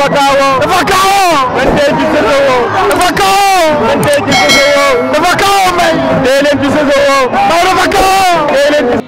dafa kaawoo. dafa kaawoo. man tey ci sosowoo. dafa kaawoo. man tey ci sosowoo. dafa kaawoo may. tey leen ci sosowoo. Maw dafa kaawoo. tey leen ci.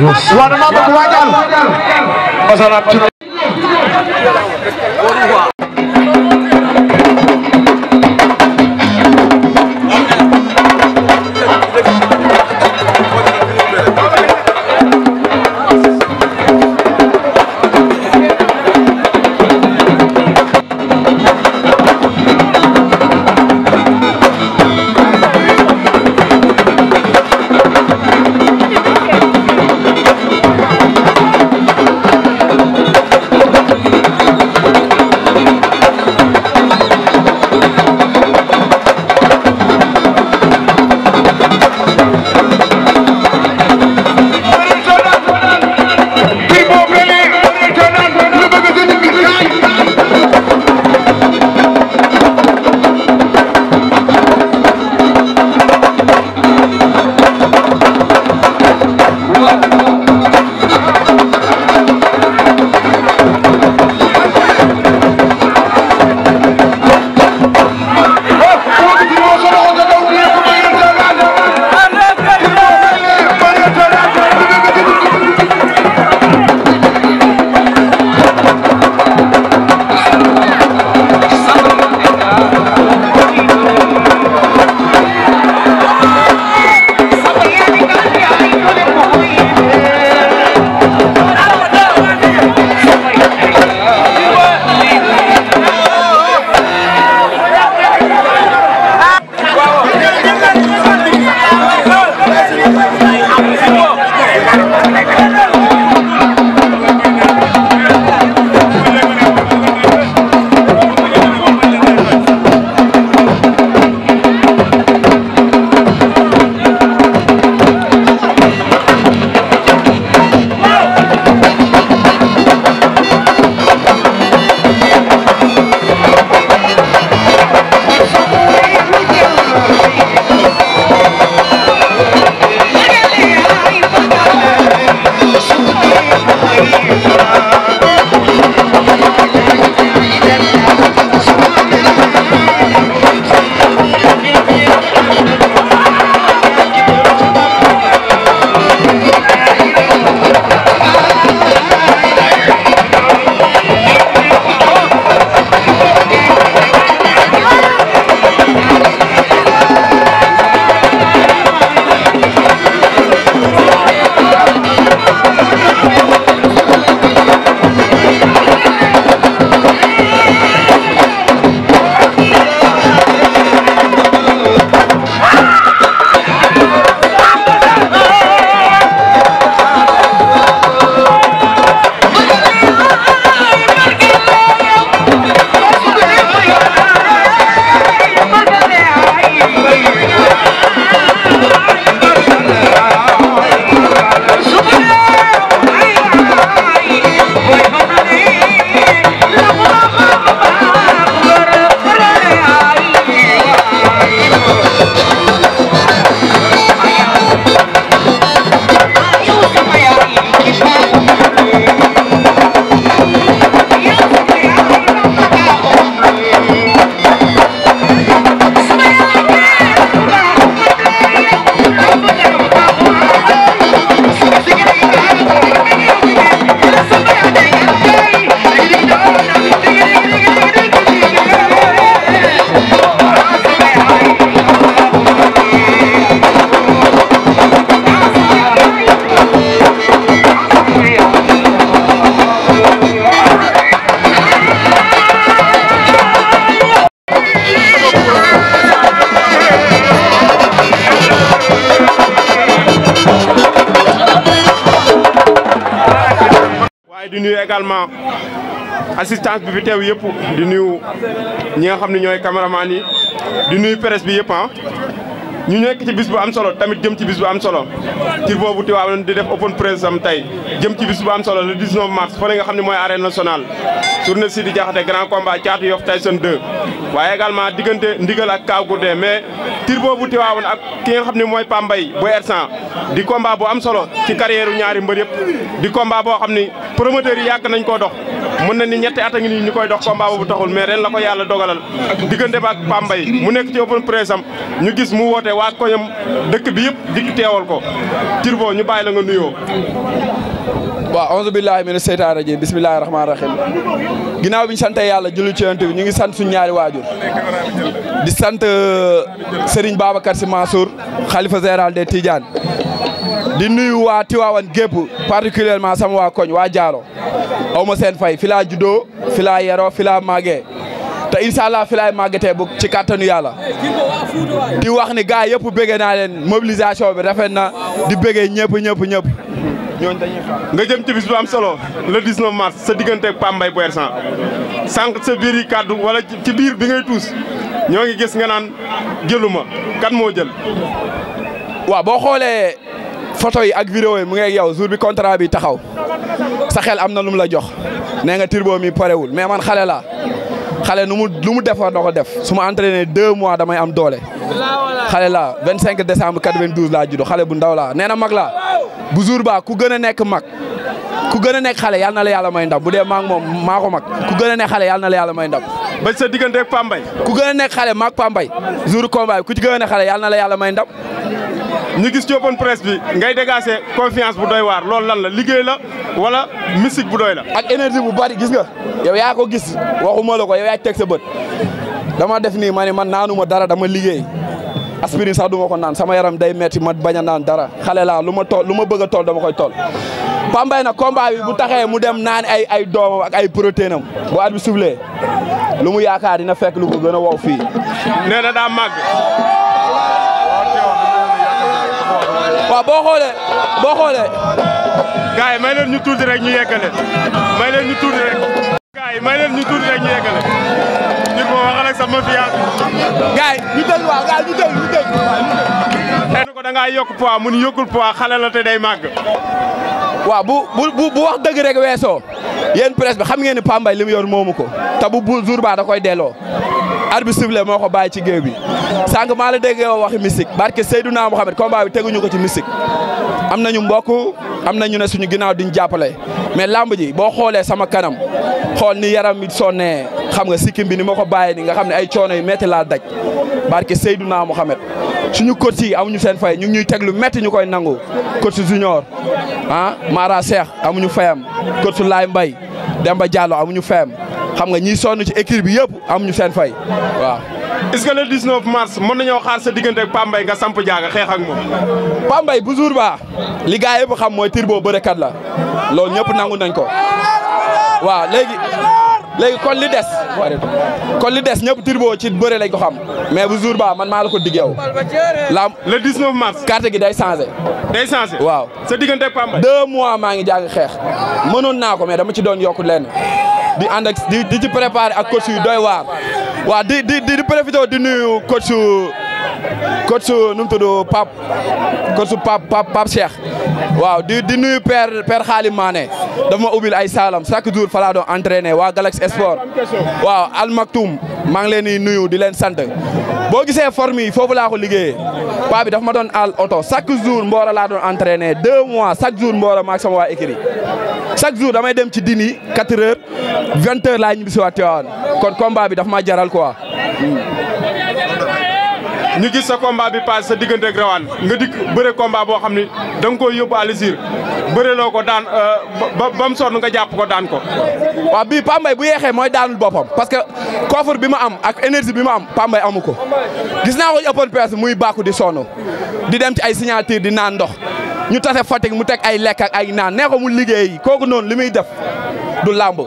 waaw dama bëgg waajal di nuyu également assistance bi fi teew yëpp di nuyu ñi nga xam ne ñooy caméraman yi di nuyu presse bi yëpp ñu nekk ci bis bu am solo tamit jëm ci bis bu am solo tir boobu Tivaouane di def open press am tey jëm ci bis bu am solo le 19 mars fële nga xam ne mooy arène nationale journée Sidi Diakhaté grand combat Thiatou Yoff Tyson 2 waaye également diggante ndigal ak Kaw Gourdin mais tir boobu Tivaouane ak ki nga xam ne mooy pape Mbaye bu Hersent di combat bu am solo ci carrière ñaari mbër yëpp di combat boo xam ni promoteurs yi yàgg nañ koo dox mën na ni ñetti at a ngi nii ñu koy dox combat boobu taxul mais ren la ko yàlla dogalal diggante ba ak Pape Mbaye mu nekk ci open press am ñu gis mu woote waa koñam dëkk bi yëpp dikk teewal ko Turbo ñu bàyyi la nga nuyoo. waaw auzu billahi mina seytaani rajim bismillahi rahmaani rahim ginnaaw bi ñu sant yàlla julli ci Yonent bi ñu ngi sant suñu ñaari waajur di sant Serigne Babacar Sy Mansour xalifa général des Tidianes di nuyu waa Tivaouane gépp particulièrement sama waa koñ waa Diaro aw ma seen fay fi laa juddoo fi laa yeroo fi laa màggee te incha allah fi laay màggatee bu ci kàttanu yàlla di wax ni gars yëpp bëggee naa leen mobilisation bi rafet na di bëggee ñëpp ñooñu dañuy nga jëm ci bis bu am solo le 19 mars sa diggante ak Pape Mbaye bu Hersent sànq sa biir yi kàddu wala ci biir bi ngay tuus ñoo ngi gis nga naan jëluma kan moo jël. waaw boo xoolee photo yi ak vidéo yi mu ngi ak yow jour bi contrat bi taxaw sa xel am na lu mu la jox nee nga Turbo mi parewul mais man xale laa xale lu mu def war na ko def su ma entraîné 2 mois damay am doole xale laa 25 décembre 92 laa juddoo xale bu ndaw laa nee na mag laa bu jour ba ku gën a nekk mag ku gën a nekk xale yàlla na la yàlla may ndam bu dee maa ngi moom maa ko mag ku gën a nekk xale yàlla na la yàlla may ndam. ba sa diggante ak Pape Mbaye ku gën a nekk xale maag Pape Mbaye jour combat bi ku ci gën a nekk xale yàlla na la yàlla may ndam. ñu gis ci open press bi ngay dégager confiance bu doy waar loolu lan la liggéey la wala mystique bu doy la. ak énergie bu bari gis nga yow yaa ko gis waxuma la ko yow yaa teg sa bët dama def nii ma ne man naanuma dara dama liggéey aspirine sax du ma ko naan sama yaram day metti ma bañ a naan dara xale laa lu ma bëgg a tool dama koy tool. Pape Mbaye nag combat bi bu taxee mu dem naan ay doomam ak ay protéine am bu at bi soufflé lu mu yaakaar dina fekk lu ko gën a wow fii. nee na daa màgg. waaw boo xoolee. gars yi may leen ñu tuuti rek ñu yeggale may leen ñu tuuti rek. gars yi may leen ñu tuuti rek ñu yeggale. ngir boo waxal ak sa mafia. gars yi ñu dégg waaw gars yi ñu dégg. xëy ko da ngaa yokk poids mu ni yokkul poids xale la te day màgg. waaw bu wax dëgg rek weesoo yéen presse bi xam ngeen ni Pape Mbaye li mu yor moomu ko te bu jour ba da koy delloo. arbitre sifflé moo ko bàyyi ci géew bi sànq maa la déggee waxi mystique barke Seydouna Mohamed combat bi teguñu ko ci mystique am nañu mbokk am nañu ne suñu ginnaaw diñ jàppale mais lamb ji boo xoolee sama kanam xool ni yaram mi sonnee xam nga sikkim bi ni ma ko bàyyee ni nga xam ne ay coono yu métti laa daj barke Seydouna Mohamed suñu coach yi amuñu seen fay ñu ngi ñuy teg lu métti ñu koy nangu coach junior Mara Cheikh amuñu fayam coach Laye Mbaye Demba Diallo amuñu fayam xam nga ñiy sonn ci équipe bi yëpp amuñu seen fay waaw. est-ce que le 19 mars mën nañoo xaar sa diggante ak Pape Mbaye nga samp jaaga xeex ak moom. Pape Mbaye bu jour ba li gars yëpp xam mooy Turbo bërekat la loolu ñëpp nangu nañ ko waaw léegi kon li des ñëpp Turbo ci bëre lañ ko xam mais bu jour ba man maa la ko diggeew la le 19 mars. carte gi day changé. day changé waaw. sa diggante ak Pape Mbaye. 2 mois maa ngi jàng xeex mënoon naa ko mais dama ci doon yokk lenn di ànd ak di ci préparé ak coach yu doy waar waaw di profité di nuyu coach nu mu tudd Pape Cheikh waaw di nuyu père Xaalim Mané dafa ma ubbil ay saalam chaque jour fa laa doon entraîné waa Galaxy Sport waaw Al Maktoum maa ngi leen di nuyu di leen sant boo gisee forme yi foofu laa ko liggéeyee paa bi dafa ma doon al oto chaque jour Mboro laa doon entraîné 2 mois chaque jour Mboro maag sama waa écrit chaque jour damay dem ci dini 4 heures 20 heures laa ñibbi si waat Tivaouane kon combat bi dafa ma jaral quoi. ñu gis sa combat bi paase sa diggante ak Rawane nga dikk bëre combat boo xam ni da nga koy yóbbu à l'usure bëre loo ko daan ba mu sonn nga jàpp ko daan ko. waaw bii Pape Mbaye bu yeexee mooy daanul boppam parce que coffre bi ma am ak énergie bi ma am Pape Mbaye amu ko gis naa ko ci open press muy bàkku di sonn di dem ci ay signature di naan ndox ñu tase Fatick mu teg ay lekk ak ay naan nee ko mu liggéey kooku noonu li muy def du làmb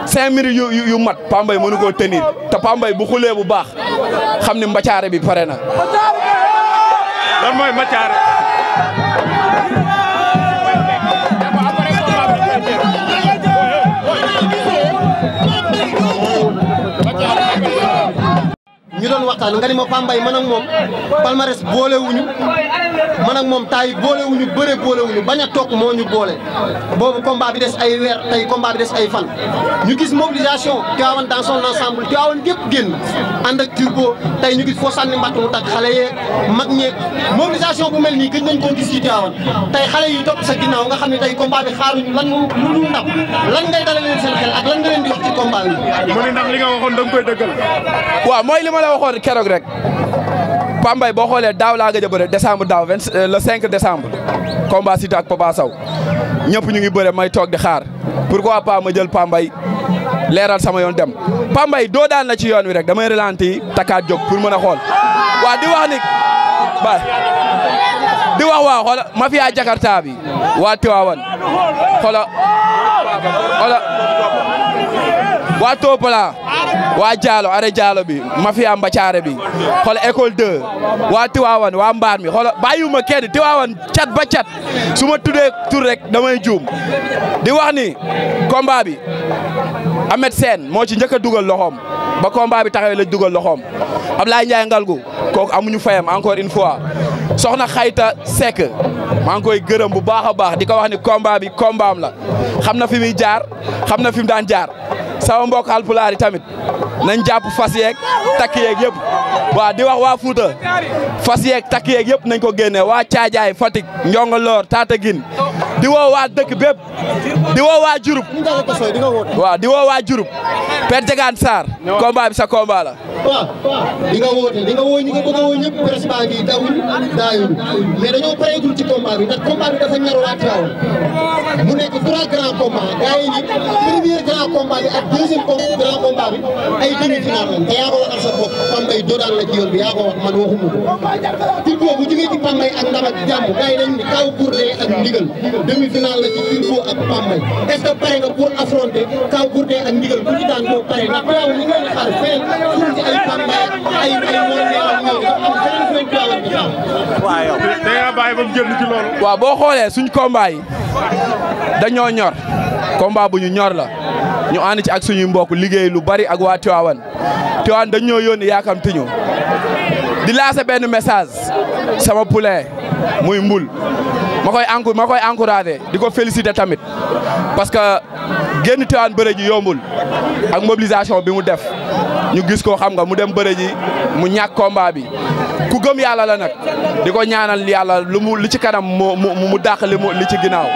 5 minutes yu mat Pape Mbaye mënu koo tenir te Pape Mbaye bu xulee bu baax xam ni mbacaare bi pare na. lan mooy mbacaare. ñu ñu doon waxtaan nga ni ma Pambay man ak moom palmarès boolewuñu man ak moom taay boolewuñu bëre boolewuñu bañ a toog moo ñu boole boobu combat bi des ay weer tey combat bi des ay fan ñu gis mobilisation Tivaouane dans son ensemble Tivaouane gépp génn ànd ak turbo tey ñu gis foo sànni mbatt mu takk xale yeeg mag ñeeg mobilisation bu mel nii gëj nañ koo gis ci Tivaouane tey xale yi topp sa ginnaaw nga xam ne tey combat bi xaaruñu lan lu dul ndam lan ngay dalal leen seen xel ak lan nga leen di wax ci combat bi. mu ne ndax li nga waxoon da nga koy dëggal. waaw mooy li ma la waxoon keroog rek Pambay boo xoolee daaw laa gëj a bëre décembre daaw le 5 décembre combat Siteu ak Papa Sow ñëpp ñu ngi bëre may toog di xaar pourquoi pas ma jël Pambay leeral sama yoon dem Pambay doo daan la ci yoon wi rek damay ralenti takkaat jóg pour mën a xool waaw di wax ni ba di wax waaw xoola mafia Jakarta bi waa Tivaouane xoola waa Topala waa Diallo are Diallo bi mafia Mbacaare bi xoola école 2 waa Tivaouane waa Mbaar mi xoola bàyyiwuma kenn Tivaouane cat ba cat su ma tuddee tur rek damay juum di wax ni combat bi Ahmed Sène moo ci njëkk a dugal loxoom ba combat bi taxawee la dugal loxoom Ablaye Ndiaye Ngalgu kooku amuñu fayam encore une fois soxna Xayta Seck maa ngi koy gërëm bu baax a baax di ko wax ni combat bi combat am la xam na fi muy jaar xam na fi mu daan jaar sama mbokk Alpulaar yi tamit nañ jàpp fas yeeg takk yeeg yëpp waaw di wax waa Fouta fas yeeg takk yeeg yëpp nañ ko génne waa Caajaay Fatick Njongoloor Tataguine di woo waa dëkk bépp di woo waa Diouroup waaw di woo waa Diouroup Père Diegane Sarr combat bi sa combat la. waaw di nga woote di nga woo ñi nga bëgg a woo ñëpp presse baa ngi dawul daayul mais dañoo pareegul ci combat bi ndax combat bi dafa ñor waa Tivaouane mu nekk 3 grands combats gars yi ni premier grand combat bi ak deuxième grand combat bi ay demi-finale lañ te yaa ko waxal sa bopp Pambay doo daan la ci yoon bi yaa ko wax man waxuma ko Turbo bu jógee ci Pambay ak ndam ak jàmm gars yi dañ ni kaw Gourdin ak ndigal demi-finale la ci Turbo ak Pambay est-ce que pare nga pour affronter kaw Gourdin ak ndigal bu ci daan boo pare ndax Tivaouane li ngeen di xaar feneen ci ay Pambay ay moon neexal ñëw am feneen fu leen Tivaouane di xaar waaw yow da nga bàyyi ba mu jël ci loolu. waaw boo xoolee suñ combat yi dañoo ñor combat bu ñu ñor la ñu ànd ci ak suñuy mbokk liggéey lu bari ak waa Tivaouane dañ ñoo yónni yaakamti ñu di lancer benn message sama poulain muy mbul ma koy encourager di ko féliciter tamit parce que génn Tivaouane bëre ji yombul ak mobilisation bi mu def ñu gis ko xam nga mu dem bëre ji mu ñàkk combat bi ku gëm yàlla la nag di ko ñaanal yàlla lu ci kanam mu dàq li ci ginnaaw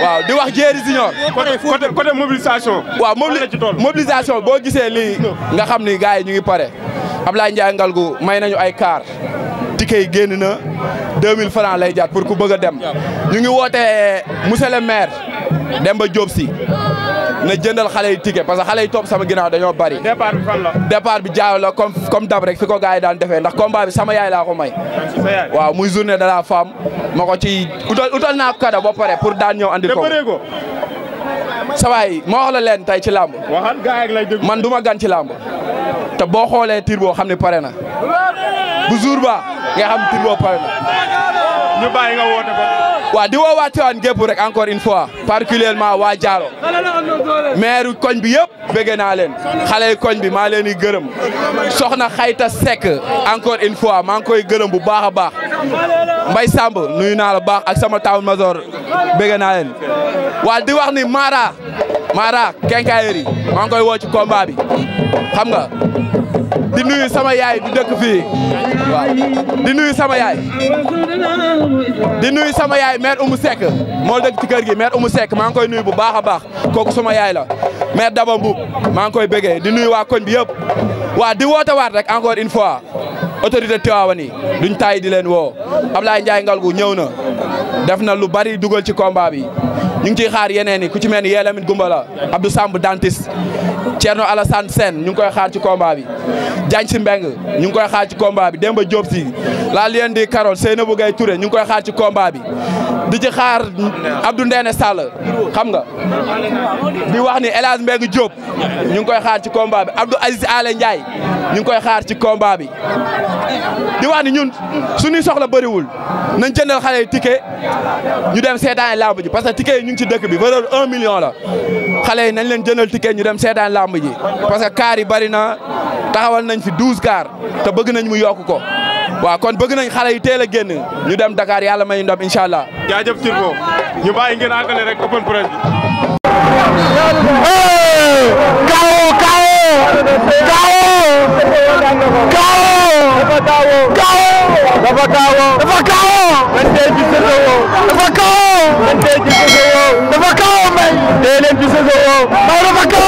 waaw di wax Jéeri Junior côté mobilisation. waaw mobilisation boo gisee lii nga xam ni gars yi ñu ngi pare Ablaye Ndiaye Ngalgu may nañu ay car ticket yi génn na 2000 francs lay jar pour ku bëgg a dem ñu ngi woote monsieur le maire Demba Diop si na jëndal xale yi ticket parce que xale yi topp sama ginnaaw dañoo bari. départ bi fan la. départ bi jaaw la comme dab rek fi ko gars yi daan defee ndax combat bi sama yaay laa ko may. waaw muy journée de la femme ma ko ci utal naa ko kada ba pare pour daan ñëw andil ko. sa waay ma wax la leen tey ci làmb. waxal gars yi lay déglu man du ma gan ci làmb te boo xoolee Turbo xam ne pare na bu jour ba nga xam Turbo pare na. ñu bàyyi nga woote ko. waaw di woo waa Tivaouane gépp rek encore une fois particulièrement waa Diallo maire koñ bi yëpp bëgg naa leen xale koñ bi maa leen di gërëm soxna Xayta Seck encore une fois maa ngi koy gërëm bu baax a baax Mbay Samb nuyu naa la baax ak sama town major bëgg naa leen waa di wax ni Mara Kenkayeri maa ngi koy woo ci combat bi xam nga di nuyu sama yaay di dëkk fii waaw di nuyu sama yaay maire Oumou Seck moo dëkk ci kër gi maire Oumou Seck maa ngi koy nuyu bu baax a baax kooku sama yaay la maire Dama Mboup maa ngi koy bëggee di nuyu waa koñ bi yëpp waa di woote waat rek encore une fois autorité Tivaouane yi duñ taay di leen woo Ablaye Ndiaye Ngalgu ñëw na def na lu bari dugal ci combat bi ñu ngi ciy xaar yeneen yi ku ci mel ni Yelamine Gumbala Abdou Samb dentiste Thierno Alassane Sène ñu ngi koy xaar ci combat bi Diagne si Mbeng ñu ngi koy xaar ci combat bi Demba Diop si la Lion di Carole Seynabou Gaye Touré ñu ngi koy xaar ci combat bi di ci xaar Abdou Ndene Sall xam nga di wax ni El Hadj Mbengue Diop ñu ngi koy xaar ci combat bi Abdou Aziz Ale Ndiaye ñu ngi koy xaar ci combat bi di wax ni ñun suñuy soxla bëriwul nañ jëndal xale yi ticket ñu dem seetaan lamb ji parce que ticket yi ñu ngi ci dëkk bi valeur 1 million la xale yi nañ leen jëndal ticket ñu dem seetaan lamb ji parce que car yi bari na taxawal nañ fi 12 car te bëgg nañ mu yokk ko waaw kon bëgg nañ xale yi teel a génn ñu dem Dakar yàlla may ndam incha allah. jaajëf Turbo ñu bàyyi ngeen àggale rek open press bi. dafa kawo mbay dee leen ci saison dafa kawo